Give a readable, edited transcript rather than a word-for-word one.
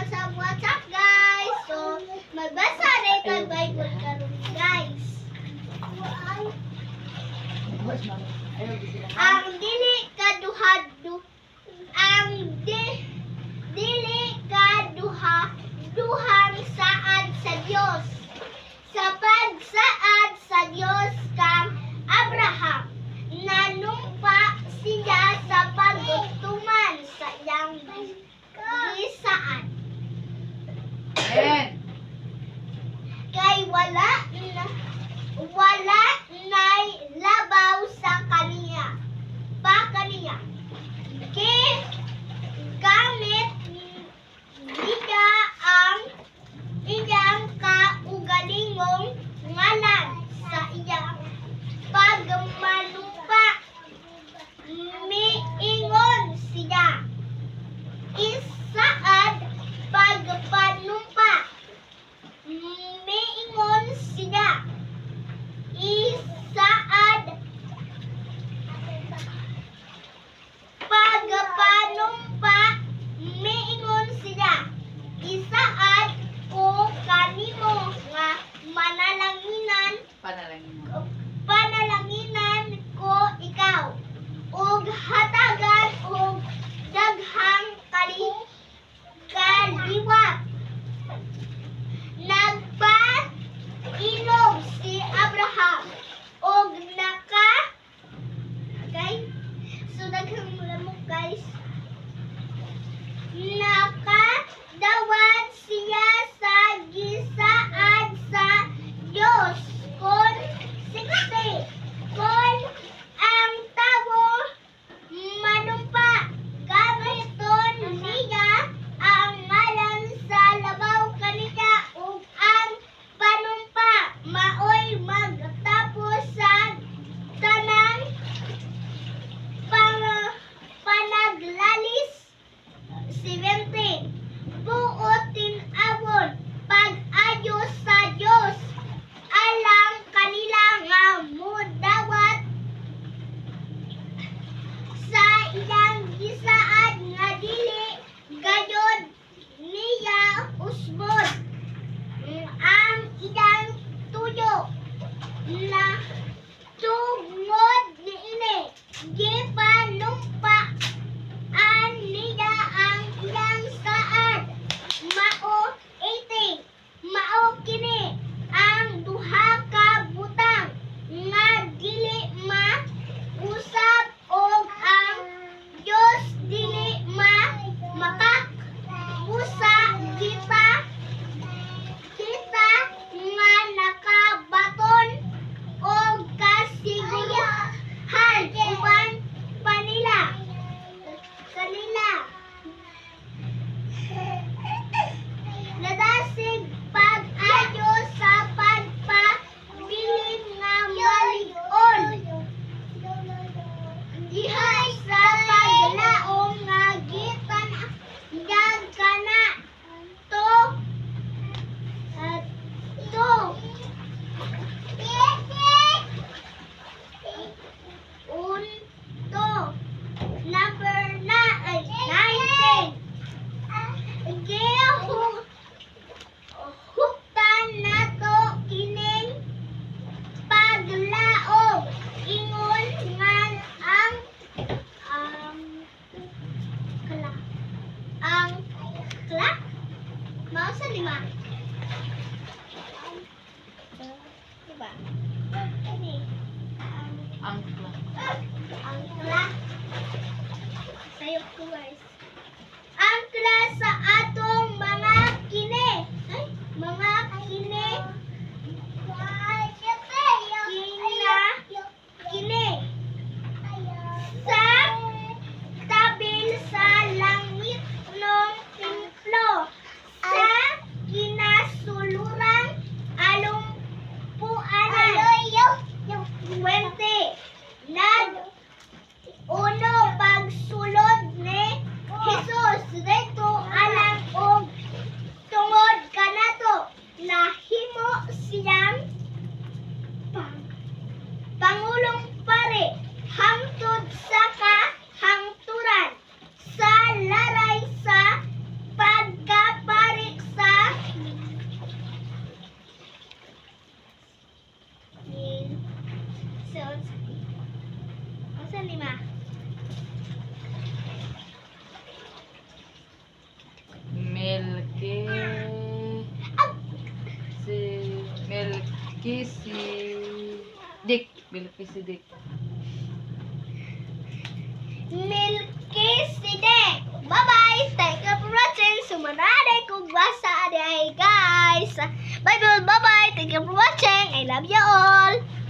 What's up, what's up, guys? So, magbasa na itong Bible karon, guys. Ang dili kaduha ang dili kaduha duhang saad sa Dios. Sa pagsaad sa Dios kang Abraham, nanumpa siya sa pagtuman sa iyang gisaad. Amen. Kay wala nay labaw sa kaniya pa kaniya. Gamit niya ang iyang kaugalingong ngalan sa iyang pagmanumpa. Miingon siya, "Isaad pagpanumpa." Miingon siya, "Isaad pagpanumpa." Miingon siya, "Isaad ko kanimo nga manalanginan." Panalangin. "Panalanginan ko ikaw ug hatagan og daghang kaliwat." Nagpa-ilog si Abraham og naka. Okay? So daghang lamok, guys. Nakadawat siya sa gisaad sa Dios kon 60. Kon ang tawo manumpa, gamiton niya ang ngalan sa labaw kaniya ug ang panumpa maoy magtapos sa tanang panaglalis. 70. Buot tin-awon pag-ayo sa Dios alang kanila nga mudawat sa iyang gisaad nga dili gayod niya usbon ang iyang tuyo. Na tungod niini, gipanumpaan niya ang iyang saad. Mao 80. Mao kini ang duha ka butang nga dili ma usab og ang Dios dili ma makapusa. Kita nga nakabaton og kasiguruhan uban panila kanila. Nadasig pag-ayo sa pagpabilin nga malig-on diha sa paglaom nga gitan-yag kana to at to un to. Number na ay 19. Gihuptan nato kining paglaom ingon nga ang kla ang kla mao sa lima. Diba? Kani ang Angkla. Angkla. Sayop ko, guys. Angkla sa atong mga kini. Ay, mga kini. Kina kini. Sa tabil sa langit ng templo. Sa kinasulurang alumpuanan. 20. Nag uno pagsulod ni Unsa? Unsa ni ma? Milky. Si Milky si Dick. Milky si Dick. Melchizedek. Bye-bye. Thank you for watching. Sumanade kung basa ay guys. Bye bye. Bye-bye. Thank you for watching. I love you all.